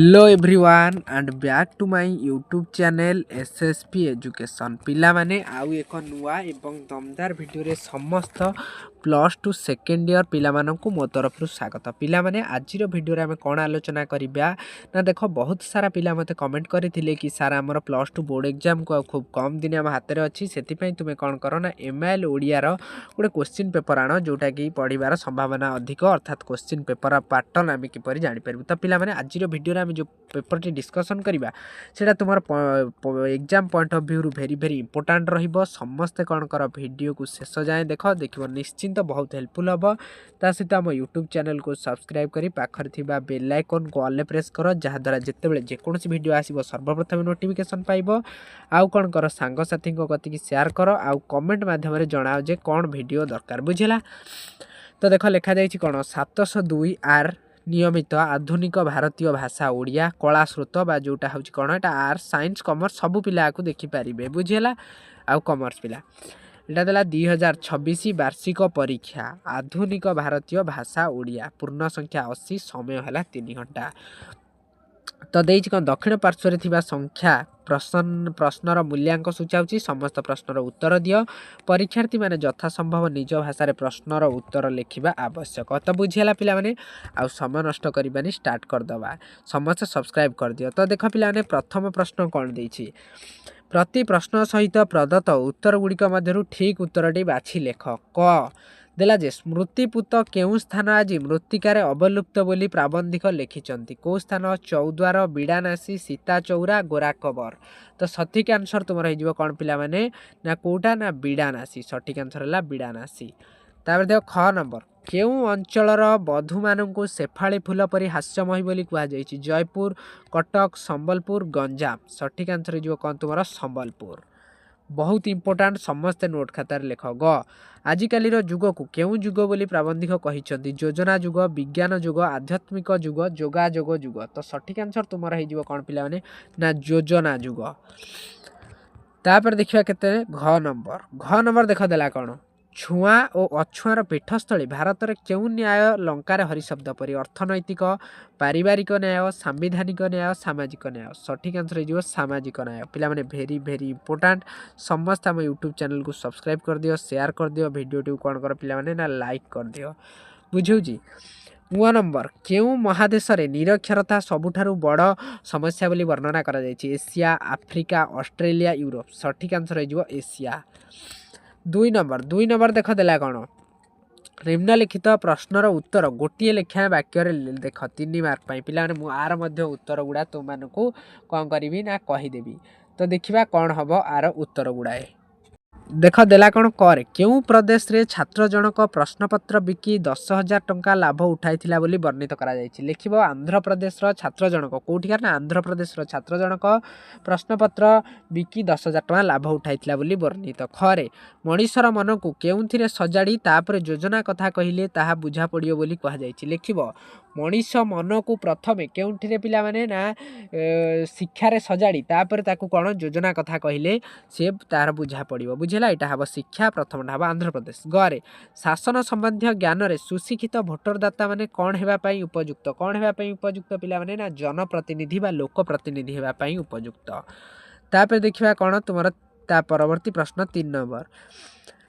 Hello everyone and back to my YouTube channel SSP Education। ପିଲାମାନେ, ଆଉ ଏକ ନୂଆ ଏବଂ ଦମଦାର ଭିଡ଼ିଓରେ ସମସ୍ତ ପ୍ଲସ୍ ଟୁ ସେକେଣ୍ଡ ଇୟର୍ ପିଲାମାନଙ୍କୁ ମୋ ତରଫରୁ ସ୍ୱାଗତ। ପିଲାମାନେ, ଆଜିର ଭିଡ଼ିଓରେ ଆମେ କ'ଣ ଆଲୋଚନା କରିବା ନା, ଦେଖ, ବହୁତ ସାରା ପିଲା ମୋତେ କମେଣ୍ଟ କରିଥିଲେ କି ସାର୍, ଆମର ପ୍ଲସ୍ ଟୁ ବୋର୍ଡ଼ ଏକ୍ଜାମ୍କୁ ଆଉ ଖୁବ୍ କମ୍ ଦିନ ଆମ ହାତରେ ଅଛି, ସେଥିପାଇଁ ତୁମେ କ'ଣ କର ନା ଏମ୍ଆଇଏଲ୍ ଓଡ଼ିଆର ଗୋଟେ କୋଶ୍ଚିନ୍ ପେପର୍ ଆଣ, ଯେଉଁଟାକି ପଢ଼ିବାର ସମ୍ଭାବନା ଅଧିକ, ଅର୍ଥାତ୍ କୋଶ୍ଚିନ୍ ପେପର୍ ପାଟର୍ନ ଆମେ କିପରି ଜାଣିପାରିବୁ। ତ ପିଲାମାନେ, ଆଜିର ଭିଡ଼ିଓରେ ଆମେ ଯେଉଁ ପେପର୍ଟି ଡିସ୍କସନ୍ କରିବା, ସେଇଟା ତୁମର ଏକ୍ଜାମ୍ ପଏଣ୍ଟ ଅଫ୍ ଭ୍ୟୁରୁ ଭେରି ଭେରି ଇମ୍ପୋର୍ଟାଣ୍ଟ ରହିବ। ସମସ୍ତେ କ'ଣ କର, ଭିଡ଼ିଓକୁ ଶେଷ ଯାଏଁ ଦେଖ, ଦେଖିବ ନିଶ୍ଚିନ୍ତ ବହୁତ ହେଲ୍ପଫୁଲ୍ ହେବ। ତା ସହିତ ଆମ ୟୁଟ୍ୟୁବ୍ ଚ୍ୟାନେଲ୍କୁ ସବସ୍କ୍ରାଇବ୍ କରି ପାଖରେ ଥିବା ବେଲ୍ ଆଇକନ୍କୁ ଅଲ୍ରେ ପ୍ରେସ୍ କର, ଯାହାଦ୍ୱାରା ଯେତେବେଳେ ଯେକୌଣସି ଭିଡ଼ିଓ ଆସିବ, ସର୍ବପ୍ରଥମେ ନୋଟିଫିକେସନ୍ ପାଇବ। ଆଉ କ'ଣ କର, ସାଙ୍ଗସାଥୀଙ୍କ କତିକି ସେୟାର କର ଆଉ କମେଣ୍ଟ ମାଧ୍ୟମରେ ଜଣାଅ ଯେ କ'ଣ ଭିଡ଼ିଓ ଦରକାର। ବୁଝିଲା ତ? ଦେଖ, ଲେଖାଯାଇଛି କ'ଣ? 702 ଆର୍ ନିୟମିତ ଆଧୁନିକ ଭାରତୀୟ ଭାଷା ଓଡ଼ିଆ କଳା ସ୍ରୋତ ବା ଯେଉଁଟା ହେଉଛି କ'ଣ, ଏଇଟା ଆର୍ଟସ, ସାଇନ୍ସ, କମର୍ସ ସବୁ ପିଲା ଆକୁ ଦେଖିପାରିବେ। ବୁଝିହେଲା? ଆଉ କମର୍ସ ପିଲା। ଏଇଟା ଦେଲା 2026 ବାର୍ଷିକ ପରୀକ୍ଷା, ଆଧୁନିକ ଭାରତୀୟ ଭାଷା ଓଡ଼ିଆ, ପୂର୍ଣ୍ଣ ସଂଖ୍ୟା 80, ସମୟ ହେଲା 3 ଘଣ୍ଟା। ତ ଦେଇଛି କ'ଣ? ଦକ୍ଷିଣ ପାର୍ଶ୍ୱରେ ଥିବା ସଂଖ୍ୟା ପ୍ରଶ୍ନର ମୂଲ୍ୟାଙ୍କ ସୂଚାଉଛି। ସମସ୍ତ ପ୍ରଶ୍ନର ଉତ୍ତର ଦିଅ। ପରୀକ୍ଷାର୍ଥୀମାନେ ଯଥାସମ୍ଭବ ନିଜ ଭାଷାରେ ପ୍ରଶ୍ନର ଉତ୍ତର ଲେଖିବା ଆବଶ୍ୟକ। ତ ବୁଝିହେଲା ପିଲାମାନେ? ଆଉ ସମୟ ନଷ୍ଟ କରିବାନି, ଷ୍ଟାର୍ଟ କରିଦେବା। ସମସ୍ତେ ସବସ୍କ୍ରାଇବ୍ କରିଦିଅ। ତ ଦେଖ ପିଲାମାନେ, ପ୍ରଥମ ପ୍ରଶ୍ନ କ'ଣ ଦେଇଛି? ପ୍ରତି ପ୍ରଶ୍ନ ସହିତ ପ୍ରଦତ୍ତ ଉତ୍ତର ଗୁଡ଼ିକ ମଧ୍ୟରୁ ଠିକ୍ ଉତ୍ତରଟି ବାଛି ଲେଖ। କ ଦେଲା ଯେ ସ୍ମୃତିପୁତ କେଉଁ ସ୍ଥାନ ଆଜି ମୃତ୍ତିକାରେ ଅବଲୁପ୍ତ ବୋଲି ପ୍ରାବନ୍ଧିକ ଲେଖିଛନ୍ତି? କେଉଁ ସ୍ଥାନ? ଚୌଦ୍ୱାର, ବିଡ଼ାନାସୀ, ସୀତାଚୌରା, ଗୋରାକବର। ତ ସଠିକ୍ ଆନ୍ସର୍ ତୁମର ହେଇଯିବ କ'ଣ ପିଲାମାନେ ନା କେଉଁଟା ନା ବିଡ଼ାନାସୀ। ସଠିକ୍ ଆନ୍ସର୍ ହେଲା ବିଡ଼ାନାସୀ। ତାପରେ ଦେଖ, ଖ ନମ୍ବର, କେଉଁ ଅଞ୍ଚଳର ବଧୂମାନଙ୍କୁ ଶେଫାଳି ଫୁଲ ପରି ହାସ୍ୟମୟୀ ବୋଲି କୁହାଯାଇଛି? ଜୟପୁର, କଟକ, ସମ୍ବଲପୁର, ଗଞ୍ଜାମ। ସଠିକ୍ ଆନ୍ସର୍ ହେଇଯିବ କ'ଣ ତୁମର? ସମ୍ବଲପୁର। ବହୁତ ଇମ୍ପୋର୍ଟାଣ୍ଟ, ସମସ୍ତେ ନୋଟ୍ ଖାତାରେ ଲେଖ। ଗ, ଆଜିକାଲିର ଯୁଗକୁ କେଉଁ ଯୁଗ ବୋଲି ପ୍ରାବନ୍ଧିକ କହିଛନ୍ତି? ଯୋଜନା ଯୁଗ, ବିଜ୍ଞାନ ଯୁଗ, ଆଧ୍ୟାତ୍ମିକ ଯୁଗ, ଯୋଗାଯୋଗ ଯୁଗ। ତ ସଠିକ୍ ଆନ୍ସର୍ ତୁମର ହେଇଯିବ କ'ଣ ପିଲାମାନେ ନା ଯୋଜନା ଯୁଗ। ତାପରେ ଦେଖିବା କେତେ, ଘ ନମ୍ବର। ଘ ନମ୍ବର ଦେଖ, ଦେଲା କ'ଣ? ଛୁଆଁ ଓ ଅଛୁଆଁର ପୀଠସ୍ଥଳୀ ଭାରତରେ କେଉଁ ନ୍ୟାୟ ଲଙ୍କାରେ ହରିଶବ୍ଦ ପରି? ଅର୍ଥନୈତିକ, ପାରିବାରିକ ନ୍ୟାୟ, ସାମ୍ବିଧାନିକ ନ୍ୟାୟ, ସାମାଜିକ ନ୍ୟାୟ। ସଠିକ୍ ଆନ୍ସର୍ ହେଇଯିବ ସାମାଜିକ ନ୍ୟାୟ। ପିଲାମାନେ, ଭେରି ଭେରି ଇମ୍ପୋର୍ଟାଣ୍ଟ। ସମସ୍ତେ ଆମ ୟୁଟ୍ୟୁବ୍ ଚ୍ୟାନେଲକୁ ସବସ୍କ୍ରାଇବ୍ କରିଦିଅ, ସେୟାର କରିଦିଅ, ଭିଡ଼ିଓଟିକୁ କ'ଣ କର ପିଲାମାନେ ନା ଲାଇକ୍ କରିଦିଅ। ବୁଝାଉଛି? ନଅ ନମ୍ବର, କେଉଁ ମହାଦେଶରେ ନିରକ୍ଷରତା ସବୁଠାରୁ ବଡ଼ ସମସ୍ୟା ବୋଲି ବର୍ଣ୍ଣନା କରାଯାଇଛି? Asia, Africa, Australia, Europe. ସଠିକ୍ ଆନ୍ସର୍ ହେଇଯିବ ଏସିଆ। ଦୁଇ ନମ୍ବର, ଦୁଇ ନମ୍ବର ଦେଖ, ଦେଲା କ'ଣ? ନିମ୍ନଲିଖିତ ପ୍ରଶ୍ନର ଉତ୍ତର ଗୋଟିଏ ଲେଖାଏଁ ବାକ୍ୟରେ ଦେଖ, 3 ମାର୍କ ପାଇଁ। ପିଲାମାନେ, ମୁଁ ଆର ମଧ୍ୟ ଉତ୍ତର ଗୁଡ଼ା ତୁମମାନଙ୍କୁ କ'ଣ କରିବି ନା କହିଦେବି। ତ ଦେଖିବା କ'ଣ ହେବ ଆର ଉତ୍ତର ଗୁଡ଼ାଏ। ଦେଖ, ଦେଲା କ'ଣ? କରେ, କେଉଁ ପ୍ରଦେଶରେ ଛାତ୍ର ଜଣକ ପ୍ରଶ୍ନପତ୍ର ବିକି 10,000 ଟଙ୍କା ଲାଭ ଉଠାଇଥିଲା ବୋଲି ବର୍ଣ୍ଣିତ କରାଯାଇଛି? ଲେଖିବ, ଆନ୍ଧ୍ରପ୍ରଦେଶର ଛାତ୍ର ଜଣକ, କେଉଁଠିକାର ନା ଆନ୍ଧ୍ରପ୍ରଦେଶର ଛାତ୍ର ଜଣକ ପ୍ରଶ୍ନପତ୍ର ବିକି 10,000 ଟଙ୍କା ଲାଭ ଉଠାଇଥିଲା ବୋଲି ବର୍ଣ୍ଣିତ। ଖରେ, ମଣିଷର ମନକୁ କେଉଁଥିରେ ସଜାଡ଼ି ତାପରେ ଯୋଜନା କଥା କହିଲେ ତାହା ବୁଝା ପଡ଼ିବ ବୋଲି କୁହାଯାଇଛି? ଲେଖିବ, ମଣିଷ ମନକୁ ପ୍ରଥମେ କେଉଁଥିରେ ପିଲାମାନେ ନା ଶିକ୍ଷାରେ ସଜାଡ଼ି ତାପରେ ତାକୁ କ'ଣ ଯୋଜନା କଥା କହିଲେ ସିଏ ତାର ବୁଝା ପଡ଼ିବ। ବୁଝିଲା? ଏଇଟା ହେବ ଶିକ୍ଷା, ପ୍ରଥମଟା ହେବ ଆନ୍ଧ୍ରପ୍ରଦେଶ। ଗରେ, ଶାସନ ସମ୍ବନ୍ଧୀୟ ଜ୍ଞାନରେ ସୁଶିକ୍ଷିତ ଭୋଟରଦାତା ମାନେ କ'ଣ ହେବା ପାଇଁ ଉପଯୁକ୍ତ? କ'ଣ ହେବା ପାଇଁ ଉପଯୁକ୍ତ ପିଲାମାନେ ନା ଜନପ୍ରତିନିଧି ବା ଲୋକ ପ୍ରତିନିଧି ହେବା ପାଇଁ ଉପଯୁକ୍ତ। ତାପରେ ଦେଖିବା କ'ଣ ତୁମର ତା ପରବର୍ତ୍ତୀ ପ୍ରଶ୍ନ, 3 ନମ୍ବର।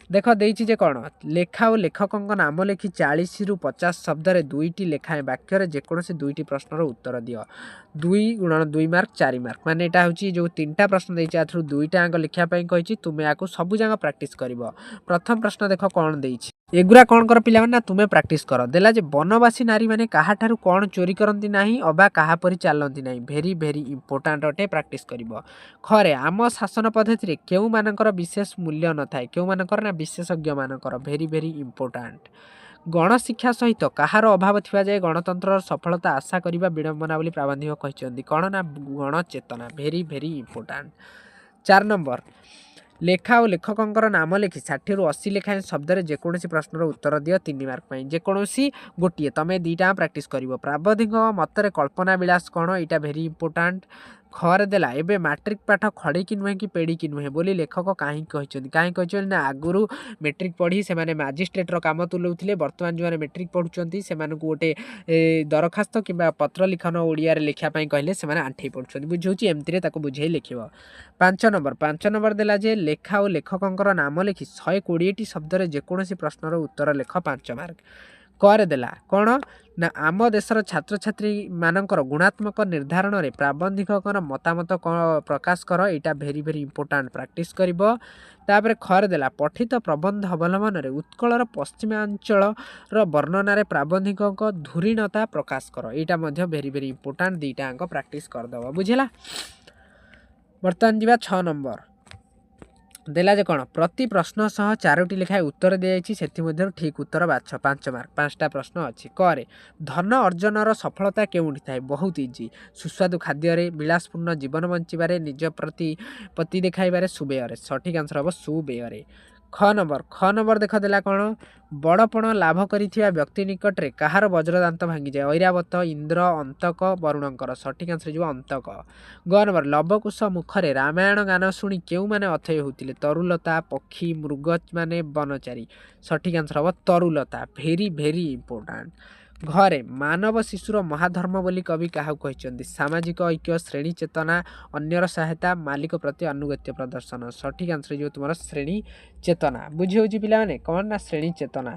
ଦେଖ, ଦେଇଛି ଯେ କ'ଣ? ଲେଖା ଓ ଲେଖକଙ୍କ ନାମ ଲେଖି 40ରୁ 50 ଶବ୍ଦରେ ଦୁଇଟି ଲେଖାଏଁ ବାକ୍ୟରେ ଯେକୌଣସି ଦୁଇଟି ପ୍ରଶ୍ନର ଉତ୍ତର ଦିଅ। 2 ଗୁଣନ 2 ମାର୍କ, 4 ମାର୍କ। ମାନେ ଏଇଟା ହେଉଛି ଯେଉଁ ତିନିଟା ପ୍ରଶ୍ନ ଦେଇଛି, ଏଥିରୁ ଦୁଇଟା ଯାକ ଲେଖିବା ପାଇଁ କହିଛି। ତୁମେ ୟାକୁ ସବୁ ଯାକ ପ୍ରାକ୍ଟିସ୍ କରିବ। ପ୍ରଥମ ପ୍ରଶ୍ନ ଦେଖ କ'ଣ ଦେଇଛି। ଏଗୁରା କ'ଣ କର ପିଲାମାନେ ନା ତୁମେ ପ୍ରାକ୍ଟିସ୍ କର। ଦେଲା ଯେ ବନବାସୀ ନାରୀମାନେ କାହାଠାରୁ କ'ଣ ଚୋରି କରନ୍ତି ନାହିଁ ଅବା କାହା ପରି ଚାଲନ୍ତି ନାହିଁ? ଭେରି ଭେରି ଇମ୍ପୋର୍ଟାଣ୍ଟ ଅଟେ, ପ୍ରାକ୍ଟିସ୍ କରିବ। ଖରେ, ଆମ ଶାସନ ପଦ୍ଧତିରେ କେଉଁମାନଙ୍କର ବିଶେଷ ମୂଲ୍ୟ ନଥାଏ? କେଉଁମାନଙ୍କର ନା ବିଶେଷଜ୍ଞମାନଙ୍କର। Very very important. ଗଣଶିକ୍ଷା ସହିତ କାହାର ଅଭାବ ଥିବା ଯାଏ ଗଣତନ୍ତ୍ରର ସଫଳତା ଆଶା କରିବା ବିଡ଼ମ୍ବନା ବୋଲି ପ୍ରାବନ୍ଧିକ କହିଛନ୍ତି? କ'ଣ ନା ଗଣଚେତନା। Very very important. 4 ନମ୍ବର, ଲେଖା ଓ ଲେଖକଙ୍କର ନାମ ଲେଖି 60ରୁ 80 ଲେଖାଏଁ ଶବ୍ଦରେ ଯେକୌଣସି ପ୍ରଶ୍ନର ଉତ୍ତର ଦିଅ, 3 ମାର୍କ ପାଇଁ। ଯେକୌଣସି ଗୋଟିଏ, ତମେ ଦୁଇଟା ପ୍ରାକ୍ଟିସ୍ କରିବ। ପ୍ରାବନ୍ଧିକ ମତରେ କଳ୍ପନା ବିଳାସ କ'ଣ? ଏଇଟା ଭେରି ଇମ୍ପୋର୍ଟାଣ୍ଟ। ଖରେ ଦେଲା ଏବେ ମାଟ୍ରିକ ପାଠ ଖଡ଼ିକି ନୁହେଁ କି ପେଡ଼ିକି ନୁହେଁ ବୋଲି ଲେଖକ କାହିଁକି କହିଛନ୍ତି? କାହିଁକି କହିଛନ୍ତି ନା ଆଗରୁ ମେଟ୍ରିକ୍ ପଢ଼ି ସେମାନେ ମାଜିଷ୍ଟ୍ରେଟ୍ର କାମ ତୁଲାଉଥିଲେ, ବର୍ତ୍ତମାନ ଯେଉଁମାନେ ମେଟ୍ରିକ୍ ପଢ଼ୁଛନ୍ତି ସେମାନଙ୍କୁ ଗୋଟେ ଦରଖାସ୍ତ କିମ୍ବା ପତ୍ର ଲିଖନ ଓଡ଼ିଆରେ ଲେଖିବା ପାଇଁ କହିଲେ ସେମାନେ ଆଣ୍ଠେଇ ପଡ଼ୁଛନ୍ତି। ବୁଝାଉଛି, ଏମିତିରେ ତାକୁ ବୁଝେଇ ଲେଖିବ। 5 ନମ୍ବର, 5 ନମ୍ବର ଦେଲା ଯେ ଲେଖା ଓ ଲେଖକଙ୍କର ନାମ ଲେଖି 120ଟି ଶବ୍ଦରେ ଯେକୌଣସି ପ୍ରଶ୍ନର ଉତ୍ତର ଲେଖ, 5 ମାର୍କ। କରେ ଦେଲା କ'ଣ ନା ଆମ ଦେଶର ଛାତ୍ରଛାତ୍ରୀମାନଙ୍କର ଗୁଣାତ୍ମକ ନିର୍ଦ୍ଧାରଣରେ ପ୍ରାବନ୍ଧିକଙ୍କର ମତାମତ କ'ଣ ପ୍ରକାଶ କର। ଏଇଟା ଭେରି ଭେରି ଇମ୍ପୋର୍ଟାଣ୍ଟ, ପ୍ରାକ୍ଟିସ୍ କରିବ। ତାପରେ ଖରେ ଦେଲା ପଠିତ ପ୍ରବନ୍ଧ ଅବଲମ୍ବନରେ ଉତ୍କଳର ପଶ୍ଚିମାଞ୍ଚଳର ବର୍ଣ୍ଣନାରେ ପ୍ରାବନ୍ଧିକଙ୍କ ଧୁରୀଣତା ପ୍ରକାଶ କର। ଏଇଟା ମଧ୍ୟ ଭେରି ଭେରି ଇମ୍ପୋର୍ଟାଣ୍ଟ, ଦୁଇଟା ଆଙ୍କ ପ୍ରାକ୍ଟିସ୍ କରିଦେବ। ବୁଝିଲା? ବର୍ତ୍ତମାନ ଯିବା 6 ନମ୍ବର। ଦେଲା ଯେ କ'ଣ ପ୍ରତି ପ୍ରଶ୍ନ ସହ 4ଟି ଲେଖାଏଁ ଉତ୍ତର ଦିଆଯାଇଛି, ସେଥିମଧ୍ୟରୁ ଠିକ୍ ଉତ୍ତର ବାଛ, 5 ମାର୍କ। 5ଟା ପ୍ରଶ୍ନ ଅଛି। କରେ ଧନ ଅର୍ଜନର ସଫଳତା କେଉଁଠି ଥାଏ? ବହୁତ ଇଜି, ସୁସ୍ୱାଦୁ ଖାଦ୍ୟରେ, ବିଳାସପୂର୍ଣ୍ଣ ଜୀବନ ବଞ୍ଚିବାରେ, ନିଜ ପ୍ରତି ପତି ଦେଖାଇବାରେ, ସୁବେୟରେ। ସଠିକ୍ ଆନ୍ସର ହେବ ସୁବେୟରେ। ଖ ନମ୍ବର, ଖ ନମ୍ବର ଦେଖ ଦେଲା କ'ଣ ବଡ଼ପଣ ଲାଭ କରିଥିବା ବ୍ୟକ୍ତି ନିକଟରେ କାହାର ବଜ୍ରଦାନ୍ତ ଭାଙ୍ଗିଯାଏ? ଐରାବତ, ଇନ୍ଦ୍ର, ଅନ୍ତକ, ବରୁଣଙ୍କର। ସଠିକ୍ ଆନ୍ସର ହେଇଯିବ ଅନ୍ତକ। ଗ ନମ୍ବର ଲବକୁଶ ମୁଖରେ ରାମାୟଣ ଗାନ ଶୁଣି କେଉଁମାନେ ଅଥୟ ହେଉଥିଲେ? ତରୁଲତା, ପକ୍ଷୀ, ମୃଗମାନେ, ବନଚାରୀ। ସଠିକ୍ ଆନ୍ସର ହେବ ତରୁଲତା। Very very important. ଘରେ ମାନବ ଶିଶୁର ମହାଧର୍ମ ବୋଲି କବି କାହାକୁ କହିଛନ୍ତି? ସାମାଜିକ ଐକ୍ୟ, ଶ୍ରେଣୀ ଚେତନା, ଅନ୍ୟର ସହାୟତା, ମାଲିକ ପ୍ରତି ଆନୁଗତ୍ୟ ପ୍ରଦର୍ଶନ। ସଠିକ୍ ଆନ୍ସର ହେଇଯିବ ତୁମର ଶ୍ରେଣୀ ଚେତନା। ବୁଝି ହେଉଛି ପିଲାମାନେ କ'ଣ ନା ଶ୍ରେଣୀ ଚେତନା।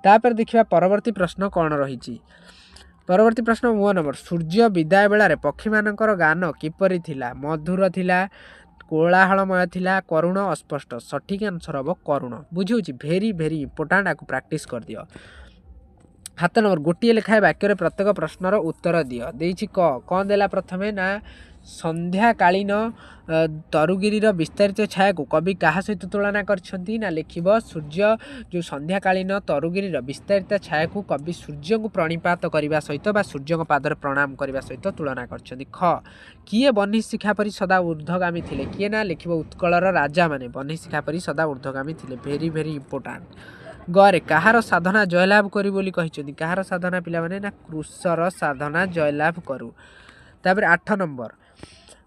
ତାପରେ ଦେଖିବା ପରବର୍ତ୍ତୀ ପ୍ରଶ୍ନ କ'ଣ ରହିଛି। ପରବର୍ତ୍ତୀ ପ୍ରଶ୍ନ 9 ନମ୍ବର, ସୂର୍ଯ୍ୟ ବିଦାୟ ବେଳାରେ ପକ୍ଷୀମାନଙ୍କର ଗାନ କିପରି ଥିଲା? ମଧୁର ଥିଲା, କୋଳାହଳମୟ ଥିଲା, କରୁଣ, ଅସ୍ପଷ୍ଟ। ସଠିକ୍ ଆନ୍ସର ହେବ କରୁଣ। ବୁଝିହେଉଛି? ଭେରି ଭେରି ଇମ୍ପୋର୍ଟାଣ୍ଟ, ଆକୁ ପ୍ରାକ୍ଟିସ୍ କରିଦିଅ। 7 ନମ୍ବର, ଗୋଟିଏ ଲେଖାଏଁ ବାକ୍ୟରେ ପ୍ରତ୍ୟେକ ପ୍ରଶ୍ନର ଉତ୍ତର ଦିଅ। ଦେଇଛି କ, କ'ଣ ଦେଲା ପ୍ରଥମେ ନା ସନ୍ଧ୍ୟାକାଳୀନ ତରୁଗିରିର ବିସ୍ତାରିତ ଛାୟାକୁ କବି କାହା ସହିତ ତୁଳନା କରିଛନ୍ତି? ନା ଲେଖିବ ସୂର୍ଯ୍ୟ, ଯେଉଁ ସନ୍ଧ୍ୟାକାଳୀନ ତରୁଗିରିର ବିସ୍ତାରିତ ଛାୟାକୁ କବି ସୂର୍ଯ୍ୟଙ୍କୁ ପ୍ରଣିପାତ କରିବା ସହିତ ବା ସୂର୍ଯ୍ୟଙ୍କ ପାଦରେ ପ୍ରଣାମ କରିବା ସହିତ ତୁଳନା କରିଛନ୍ତି। ଖ, କିଏ ବହ୍ନି ଶିଖା ପରି ସଦା ଉର୍ଦ୍ଧ୍ୱଗାମୀ ଥିଲେ? କିଏ ନା ଲେଖିବ ଉତ୍କଳର ରାଜାମାନେ ବହ୍ନି ଶିଖା ପରି ସଦା ଉର୍ଦ୍ଧ୍ୱଗାମୀ ଥିଲେ। Very very important. ଗରେ କାହାର ସାଧନା ଜୟଲାଭ କରୁ ବୋଲି କହିଛନ୍ତି? କାହାର ସାଧନା ପିଲାମାନେ ନା କୃଷର ସାଧନା ଜୟଲାଭ କରୁ। ତାପରେ 8 ନମ୍ବର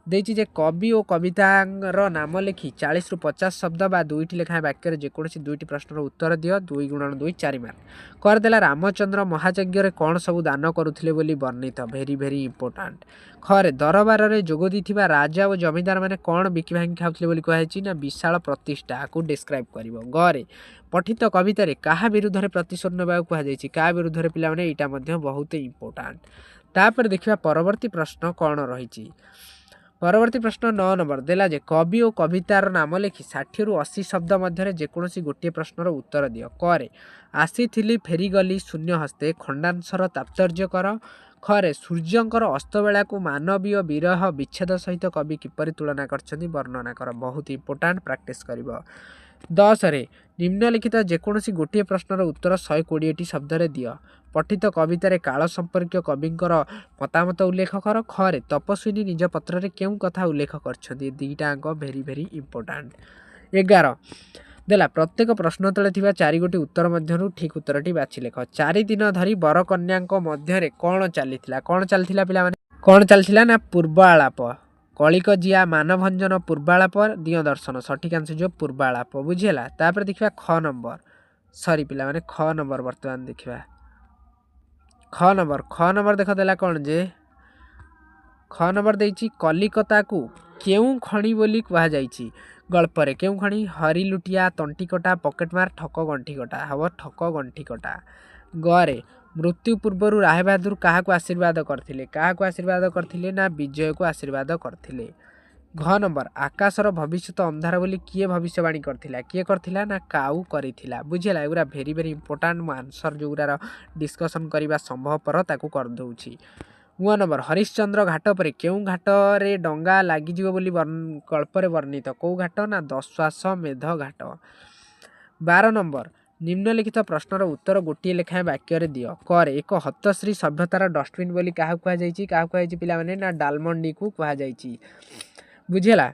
ଦେଇଛି ଯେ କବି ଓ କବିତାର ନାମ ଲେଖି 40ରୁ 50 ଶବ୍ଦ ବା 2ଟି ଲେଖାଏଁ ବାକ୍ୟରେ ଯେକୌଣସି 2ଟି ପ୍ରଶ୍ନର ଉତ୍ତର ଦିଅ। 2 ଗୁଣନ 2 4 ମାର୍କ। କରିଦେଲା ରାମଚନ୍ଦ୍ର ମହାଯଜ୍ଞରେ କ'ଣ ସବୁ ଦାନ କରୁଥିଲେ ବୋଲି ବର୍ଣ୍ଣିତ। Very very important. ଖରେ ଦରବାରରେ ଯୋଗ ଦେଇଥିବା ରାଜା ଓ ଜମିଦାରମାନେ କ'ଣ ବିକି ଭାଙ୍ଗି ଖାଉଥିଲେ ବୋଲି କୁହାଯାଇଛି? ନା ବିଶାଳ ପ୍ରତିଷ୍ଠା, ଆକୁ ଡିସ୍କ୍ରାଇବ୍ କରିବ। ଗରେ ପଠିତ କବିତାରେ କାହା ବିରୁଦ୍ଧରେ ପ୍ରତିଶୋଧ ନେବାକୁ କୁହାଯାଇଛି? କାହା ବିରୁଦ୍ଧରେ ପିଲାମାନେ? ଏଇଟା ମଧ୍ୟ ବହୁତ ଇମ୍ପୋର୍ଟାଣ୍ଟ। ତାପରେ ଦେଖିବା ପରବର୍ତ୍ତୀ ପ୍ରଶ୍ନ କ'ଣ ରହିଛି। ପରବର୍ତ୍ତୀ ପ୍ରଶ୍ନ 9 ନମ୍ବର ଦେଲା ଯେ କବି ଓ କବିତାର ନାମ ଲେଖି 60ରୁ 80 ଶବ୍ଦ ମଧ୍ୟରେ ଯେକୌଣସି ଗୋଟିଏ ପ୍ରଶ୍ନର ଉତ୍ତର ଦିଅ। କରେ ଆସିଥିଲି ଫେରିଗଲି ଶୂନ୍ୟ ହସ୍ତେ ଖଣ୍ଡାଂଶର ତାତ୍ପର୍ଯ୍ୟ କର। ଖରେ ସୂର୍ଯ୍ୟଙ୍କର ଅସ୍ତବେଳାକୁ ମାନବୀୟ ବିରହ ବିଚ୍ଛେଦ ସହିତ କବି କିପରି ତୁଳନା କରିଛନ୍ତି ବର୍ଣ୍ଣନା କର। ବହୁତ ଇମ୍ପୋର୍ଟାଣ୍ଟ, ପ୍ରାକ୍ଟିସ୍ କରିବ। 10ରେ ନିମ୍ନଲିଖିତ ଯେକୌଣସି ଗୋଟିଏ ପ୍ରଶ୍ନର ଉତ୍ତର 120ଟି ଶବ୍ଦରେ ଦିଅ। ପଠିତ କବିତାରେ କାଳ ସମ୍ପର୍କୀୟ କବିଙ୍କର ମତାମତ ଉଲ୍ଲେଖ କର। ଖରେ ତପସ୍ୱିନୀ ନିଜ ପତ୍ରରେ କେଉଁ କଥା ଉଲ୍ଲେଖ କରିଛନ୍ତି? ଦୁଇଟା ଅଙ୍କ ଭେରି ଭେରି ଇମ୍ପୋର୍ଟାଣ୍ଟ। 11 ଦେଲା ପ୍ରତ୍ୟେକ ପ୍ରଶ୍ନ ତଳେ ଥିବା 4 ଗୋଟି ଉତ୍ତର ମଧ୍ୟରୁ ଠିକ୍ ଉତ୍ତରଟି ବାଛି ଲେଖ। 4 ଦିନ ଧରି ବରକନ୍ୟାଙ୍କ ମଧ୍ୟରେ କ'ଣ ଚାଲିଥିଲା? କ'ଣ ଚାଲିଥିଲା ପିଲାମାନେ? କ'ଣ ଚାଲିଥିଲା ନା ପୂର୍ବ ଆଳାପ, କଳିକଜିଆ, ମାନଭଞ୍ଜନ, ପୂର୍ବାଳାପ, ଦିଅଁ ଦର୍ଶନ। ସଠିକ୍ ଆନ୍ସର ଯିବ ପୂର୍ବାଳାପ। ବୁଝିହେଲା? ତାପରେ ଦେଖିବା ଖ ନମ୍ବର, ସରି ପିଲାମାନେ ଖ ନମ୍ବର ବର୍ତ୍ତମାନ ଦେଖିବା। ଖ ନମ୍ବର, ଖ ନମ୍ବର ଦେଖ ଦେଲା କ'ଣ ଯେ ଖ ନମ୍ବର ଦେଇଛି କଲିକତାକୁ କେଉଁ ଖଣି ବୋଲି କୁହାଯାଇଛି ଗଳ୍ପରେ? କେଉଁ ଖଣି? ହରିଲୁଟିଆ, ତଣ୍ଟିକଟା, ପକେଟମାର, ଠକ ଗଣ୍ଠିକଟା। ହେବ ଠକ ଗଣ୍ଠିକଟା। ଗରେ ମୃତ୍ୟୁ ପୂର୍ବରୁ ରାୟବାହାଦୁର କାହାକୁ ଆଶୀର୍ବାଦ କରିଥିଲେ? କାହାକୁ ଆଶୀର୍ବାଦ କରିଥିଲେ ନା ବିଜୟକୁ ଆଶୀର୍ବାଦ କରିଥିଲେ। ଘ ନମ୍ବର ଆକାଶର ଭବିଷ୍ୟତ ଅନ୍ଧାର ବୋଲି କିଏ ଭବିଷ୍ୟବାଣୀ କରିଥିଲା? କିଏ କରିଥିଲା ନା କାଉ କରିଥିଲା। ବୁଝିହେଲା? ଏଗୁଡ଼ା ଭେରି ଭେରି ଇମ୍ପୋର୍ଟାଣ୍ଟ। ମୁଁ ଆନ୍ସର ଯେଉଁଗୁଡ଼ାର ଡିସ୍କସନ୍ କରିବା ସମ୍ଭବପର ତାକୁ କରିଦେଉଛି। 9 ନମ୍ବର ହରିଶ୍ଚନ୍ଦ୍ର ଘାଟ ପରେ କେଉଁ ଘାଟରେ ଡଙ୍ଗା ଲାଗିଯିବ ବୋଲି ଗଳ୍ପରେ ବର୍ଣ୍ଣିତ? କେଉଁ ଘାଟ ନା ଦଶାଶ୍ୱମେଧ ଘାଟ। 12 ନମ୍ବର ନିମ୍ନଲିଖିତ ପ୍ରଶ୍ନର ଉତ୍ତର ଗୋଟିଏ ଲେଖାଏଁ ବାକ୍ୟରେ ଦିଅ। କରେ ଏକ ହତଶ୍ରୀ ସଭ୍ୟତାର ଡଷ୍ଟବିନ୍ ବୋଲି କାହାକୁ କୁହାଯାଇଛି? କାହାକୁ କୁହାଯାଇଛି ପିଲାମାନେ ନା ଡାଲମଣ୍ଡିକୁ କୁହାଯାଇଛି। ବୁଝିହେଲା?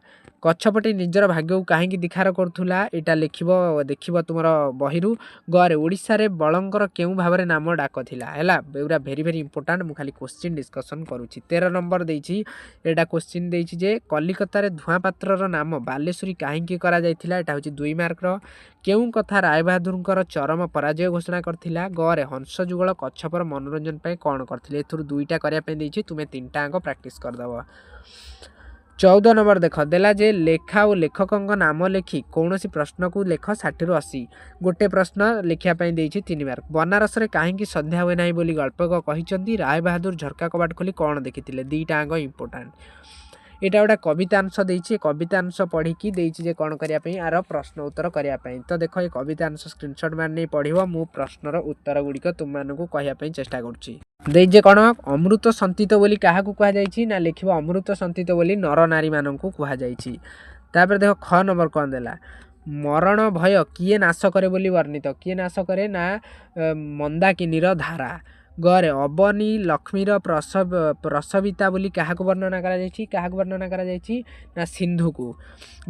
କଚ୍ଛପଟି ନିଜର ଭାଗ୍ୟକୁ କାହିଁକି ଧିକ୍କାର କରୁଥିଲା? ଏଇଟା ଲେଖିବ, ଦେଖିବ ତୁମର ବହିରୁ। ଗରେ ଓଡ଼ିଶାରେ ବଳଙ୍କର କେଉଁ ଭାବରେ ନାମ ଡାକ ଥିଲା? ହେଲା, ଏଗୁଡ଼ା ଭେରି ଭେରି ଇମ୍ପୋର୍ଟାଣ୍ଟ। ମୁଁ ଖାଲି କୋଶ୍ଚିନ୍ ଡିସ୍କସନ୍ କରୁଛି। 13 ନମ୍ବର ଦେଇଛି, ଏଇଟା କୋଶ୍ଚିନ୍ ଦେଇଛି ଯେ କଲିକତାରେ ଧୂଆଁ ପାତ୍ରର ନାମ ବାଲେଶ୍ୱରୀ କାହିଁକି କରାଯାଇଥିଲା? ଏଇଟା ହେଉଛି 2 ମାର୍କର। କେଉଁ କଥା ରାୟବାହାଦୁରଙ୍କର ଚରମ ପରାଜୟ ଘୋଷଣା କରିଥିଲା? ଗରେ ହଂସ ଯୁଗଳ କଚ୍ଛପର ମନୋରଞ୍ଜନ ପାଇଁ କ'ଣ କରିଥିଲେ? ଏଥିରୁ 2ଟା କରିବା ପାଇଁ ଦେଇଛି, ତୁମେ 3ଟା ଆଙ୍କ ପ୍ରାକ୍ଟିସ୍ କରିଦେବ। 14 ନମ୍ବର ଦେଖ, ଦେଲା ଯେ ଲେଖା ଓ ଲେଖକଙ୍କ ନାମ ଲେଖି କୌଣସି ପ୍ରଶ୍ନକୁ ଲେଖ 60ରୁ 80। ଗୋଟେ ପ୍ରଶ୍ନ ଲେଖିବା ପାଇଁ ଦେଇଛି, 3 ମାର୍କ। ବନାରସରେ କାହିଁକି ସନ୍ଧ୍ୟା ହୁଏ ନାହିଁ ବୋଲି ଗଳ୍ପକ କହିଛନ୍ତି? ରାୟବାହାଦୁର ଝରକା କବାଟ ଖୋଲି କ'ଣ ଦେଖିଥିଲେ? 2ଟା ଆଙ୍କ ଇମ୍ପୋର୍ଟାଣ୍ଟ। ଏଇଟା ଗୋଟେ କବିତାଂଶ ଦେଇଛି, କବିତାଂଶ ପଢ଼ିକି ଦେଇଛି ଯେ କ'ଣ କରିବା ପାଇଁ, ଆର ପ୍ରଶ୍ନ ଉତ୍ତର କରିବା ପାଇଁ। ତ ଦେଖ, ଏ କବିତାଂଶ ସ୍କ୍ରିନସଟ୍ ମାରି ନେଇ ପଢ଼ିବ। ମୁଁ ପ୍ରଶ୍ନର ଉତ୍ତର ଗୁଡ଼ିକ ତୁମମାନଙ୍କୁ କହିବା ପାଇଁ ଚେଷ୍ଟା କରୁଛି। ଦେଇଛି ଯେ କ'ଣ, ଅମୃତ ସନ୍ତିତ ବୋଲି କାହାକୁ କୁହାଯାଇଛି? ନା ଲେଖିବ, ଅମୃତ ସନ୍ତିତ ବୋଲି ନର ନାରୀମାନଙ୍କୁ କୁହାଯାଇଛି। ତାପରେ ଦେଖ, ଖ ନମ୍ବର କ'ଣ ଦେଲା? ମରଣ ଭୟ କିଏ ନାଶ କରେ ବୋଲି ବର୍ଣ୍ଣିତ? କିଏ ନାଶ କରେ? ନା ମନ୍ଦାକିନୀର ଧାରା। ଗରେ ଅବନୀ ଲକ୍ଷ୍ମୀର ପ୍ରସବିତା ବୋଲି କାହାକୁ ବର୍ଣ୍ଣନା କରାଯାଇଛି? କାହାକୁ ବର୍ଣ୍ଣନା କରାଯାଇଛି? ନା ସିନ୍ଧୁକୁ।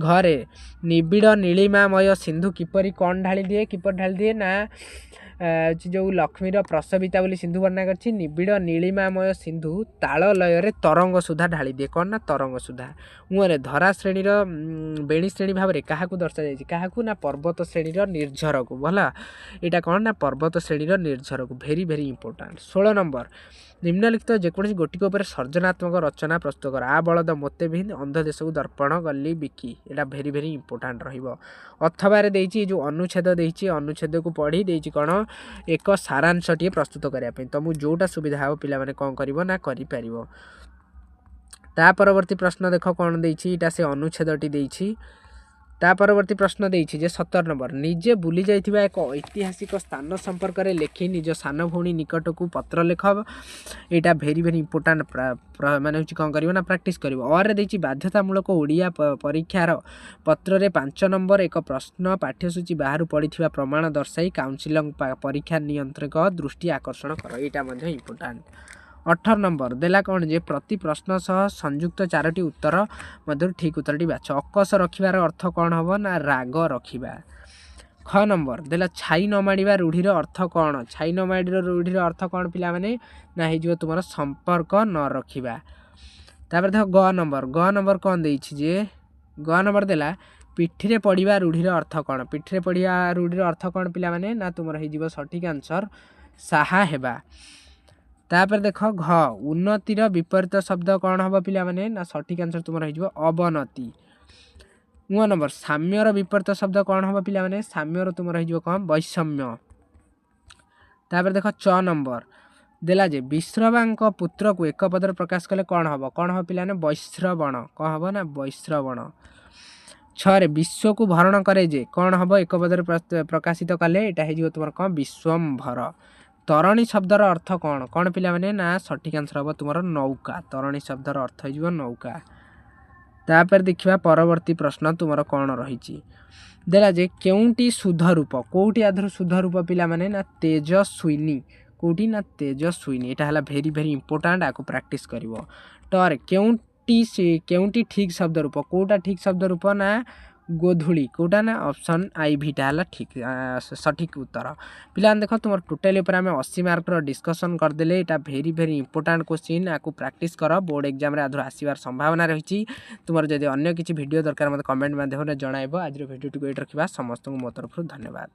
ଘରେ ନିବିଡ଼ ନୀଳିମାମୟ ସିନ୍ଧୁ କିପରି କ'ଣ ଢାଳି ଦିଏ? କିପରି ଢାଳି ଦିଏ? ନା ଯେଉଁ ଲକ୍ଷ୍ମୀର ପ୍ରସବିତା ବୋଲି ସିନ୍ଧୁ ବର୍ଣ୍ଣନା କରିଛି, ନିବିଡ଼ ନୀଳିମାମୟ ସିନ୍ଧୁ ତାଳ ଲୟରେ ତରଙ୍ଗ ସୁଧା ଢାଳି ଦିଏ। କ'ଣ? ନା ତରଙ୍ଗ ସୁଧା। ମୁହଁରେ ଧରା ଶ୍ରେଣୀର ବେଣୀ ଶ୍ରେଣୀ ଭାବରେ କାହାକୁ ଦର୍ଶାଯାଇଛି? କାହାକୁ? ନା ପର୍ବତ ଶ୍ରେଣୀର ନିର୍ଝରକୁ। ଭଲ, ଏଇଟା କ'ଣ? ନା ପର୍ବତ ଶ୍ରେଣୀର ନିର୍ଝରକୁ। Very very important. 16 ନମ୍ବର, ନିମ୍ନଲିଖିତ ଯେକୌଣସି ଗୋଟିକ ଉପରେ ସର୍ଜନାତ୍ମକ ରଚନା ପ୍ରସ୍ତୁତ କର। ଆ ବଳଦ ମୋତେ ଭିନ୍, ଅନ୍ଧ ଦେଶକୁ ଦର୍ପଣ ଗଲି ବିକି। ଏଇଟା ଭେରି ଭେରି ଇମ୍ପୋର୍ଟାଣ୍ଟ ରହିବ। ଅଥବାରେ ଦେଇଛି ଏ ଯେଉଁ ଅନୁଚ୍ଛେଦ ଦେଇଛି, ଅନୁଚ୍ଛେଦକୁ ପଢ଼ି ଦେଇଛି କ'ଣ, ଏକ ସାରାଂଶଟିଏ ପ୍ରସ୍ତୁତ କରିବା ପାଇଁ। ତମକୁ ଯେଉଁଟା ସୁବିଧା ହେବ ପିଲାମାନେ କ'ଣ କରିବ? ନା କରିପାରିବ। ତା ପରବର୍ତ୍ତୀ ପ୍ରଶ୍ନ ଦେଖ କ'ଣ ଦେଇଛି। ଏଇଟା ସେ ଅନୁଚ୍ଛେଦଟି ଦେଇଛି। ତା ପରବର୍ତ୍ତୀ ପ୍ରଶ୍ନ ଦେଇଛି ଯେ 17 ନମ୍ବର, ନିଜେ ବୁଲି ଯାଇଥିବା ଏକ ଐତିହାସିକ ସ୍ଥାନ ସମ୍ପର୍କରେ ଲେଖି ନିଜ ସାନ ଭଉଣୀ ନିକଟକୁ ପତ୍ର ଲେଖ। ଏଇଟା ଭେରି ଭେରି ଇମ୍ପୋର୍ଟାଣ୍ଟ, ମାନେ ହେଉଛି କ'ଣ କରିବ? ନା ପ୍ରାକ୍ଟିସ୍ କରିବ। ଅରେ ଦେଇଛି ବାଧ୍ୟତାମୂଳକ ଓଡ଼ିଆ ପରୀକ୍ଷାର ପତ୍ରରେ 5 ନମ୍ବର ଏକ ପ୍ରଶ୍ନ ପାଠ୍ୟସୂଚୀ ବାହାରୁ ପଡ଼ିଥିବା ପ୍ରମାଣ ଦର୍ଶାଇ କାଉନସିଲଂ ପରୀକ୍ଷା ନିୟନ୍ତ୍ରକ ଦୃଷ୍ଟି ଆକର୍ଷଣ କର। ଏଇଟା ମଧ୍ୟ ଇମ୍ପୋର୍ଟାଣ୍ଟ। 18 ନମ୍ବର ଦେଲା କ'ଣ ଯେ ପ୍ରତି ପ୍ରଶ୍ନ ସହ ସଂଯୁକ୍ତ 4ଟି ଉତ୍ତର ମଧ୍ୟରୁ ଠିକ୍ ଉତ୍ତରଟି ବାଛ। ଅକଷ ରଖିବାର ଅର୍ଥ କ'ଣ ହେବ? ନା ରାଗ ରଖିବା। ଖ ନମ୍ବର ଦେଲା ଛାଇ ନ ମାଡ଼ିବା ରୂଢ଼ିର ଅର୍ଥ କ'ଣ? ଛାଇ ନ ମାଡ଼ିବା ରୂଢ଼ିର ଅର୍ଥ କ'ଣ ପିଲାମାନେ? ନା ହେଇଯିବ ତୁମର ସମ୍ପର୍କ ନ ରଖିବା। ତାପରେ ଦେଖ ଗ ନମ୍ବର, ଗ ନମ୍ବର କ'ଣ ଦେଇଛି ଯେ ଗ ନମ୍ବର ଦେଲା ପିଠିରେ ପଡ଼ିବା ରୂଢ଼ିର ଅର୍ଥ କ'ଣ? ପିଠିରେ ପଡ଼ିବା ରୂଢ଼ିର ଅର୍ଥ କ'ଣ ପିଲାମାନେ? ନା ତୁମର ହେଇଯିବ ସଠିକ୍ ଆନ୍ସର୍ ସାହା ହେବା। ତାପରେ ଦେଖ ଘ, ଉନ୍ନତିର ବିପରୀତ ଶବ୍ଦ କ'ଣ ହେବ ପିଲାମାନେ? ନା ସଠିକ୍ ଆନ୍ସର୍ ତୁମର ହେଇଯିବ ଅବନତି। ନଅ ନମ୍ବର, ସାମ୍ୟର ବିପରୀତ ଶବ୍ଦ କ'ଣ ହେବ ପିଲାମାନେ? ସାମ୍ୟର ତୁମର ହେଇଯିବ କ'ଣ? ବୈଷମ୍ୟ। ତାପରେ ଦେଖ ଚ ନମ୍ବର ଦେଲା ଯେ ବିଶ୍ରବାଙ୍କ ପୁତ୍ରକୁ ଏକ ପଦରେ ପ୍ରକାଶ କଲେ କ'ଣ ହେବ? କ'ଣ ହେବ ପିଲାମାନେ? ବୈଶ୍ରବଣ। କ'ଣ ହେବ? ନା ବୈଶ୍ରବଣ। 6ରେ ବିଶ୍ୱକୁ ଭରଣ କରେ ଯେ କ'ଣ ହେବ ଏକ ପଦରେ ପ୍ରକାଶିତ କଲେ? ଏଇଟା ହେଇଯିବ ତୁମର କ'ଣ? ବିଶ୍ୱମ୍ଭର। ତରଣୀ ଶବ୍ଦର ଅର୍ଥ କ'ଣ? କ'ଣ ପିଲାମାନେ? ନା ସଠିକ୍ ଆନ୍ସର୍ ହେବ ତୁମର ନୌକା। ତରଣୀ ଶବ୍ଦର ଅର୍ଥ ହେଇଯିବ ନୌକା। ତାପରେ ଦେଖିବା ପରବର୍ତ୍ତୀ ପ୍ରଶ୍ନ ତୁମର କ'ଣ ରହିଛି। ଦେଲା ଯେ କେଉଁଟି ଶୁଦ୍ଧ ରୂପ? କେଉଁଟି ଆଧରୁ ଶୁଦ୍ଧ ରୂପ ପିଲାମାନେ? ନା ତେଜସ୍ୱିନୀ। କେଉଁଟି? ନା ତେଜସ୍ୱିନୀ। ଏଇଟା ହେଲା ଭେରି ଭେରି ଇମ୍ପୋର୍ଟାଣ୍ଟ, ଆକୁ ପ୍ରାକ୍ଟିସ୍ କରିବ। ଟରେ କେଉଁଟି ଠିକ୍ ଶବ୍ଦ ରୂପ? କେଉଁଟା ଠିକ୍ ଶବ୍ଦ ରୂପ? ନା ଗୋଧୂଳି। କେଉଁଟା? ନା ଅପସନ୍ I Vita ହେଲା ଠିକ୍ ସଠିକ୍ ଉତ୍ତର। ପିଲାମାନେ ଦେଖ, ତୁମର ଟୋଟାଲି ଉପରେ ଆମେ 80 ମାର୍କର ଡିସ୍କସନ୍ କରିଦେଲେ। ଏଇଟା ଭେରି ଭେରି ଇମ୍ପୋର୍ଟାଣ୍ଟ କୋଶ୍ଚିନ୍, ଆକୁ ପ୍ରାକ୍ଟିସ୍ କର। ବୋର୍ଡ଼ ଏକ୍ଜାମ୍ରେ ଆଧରୁ ଆସିବାର ସମ୍ଭାବନା ରହିଛି। ତୁମର ଯଦି ଅନ୍ୟ କିଛି ଭିଡ଼ିଓ ଦରକାର ମୋତେ କମେଣ୍ଟ ମାଧ୍ୟମରେ ଜଣାଇବ। ଆଜିର ଭିଡ଼ିଓଟିକୁ ଏଇଠି ରଖିବା। ସମସ୍ତଙ୍କୁ ମୋ ତରଫରୁ ଧନ୍ୟବାଦ।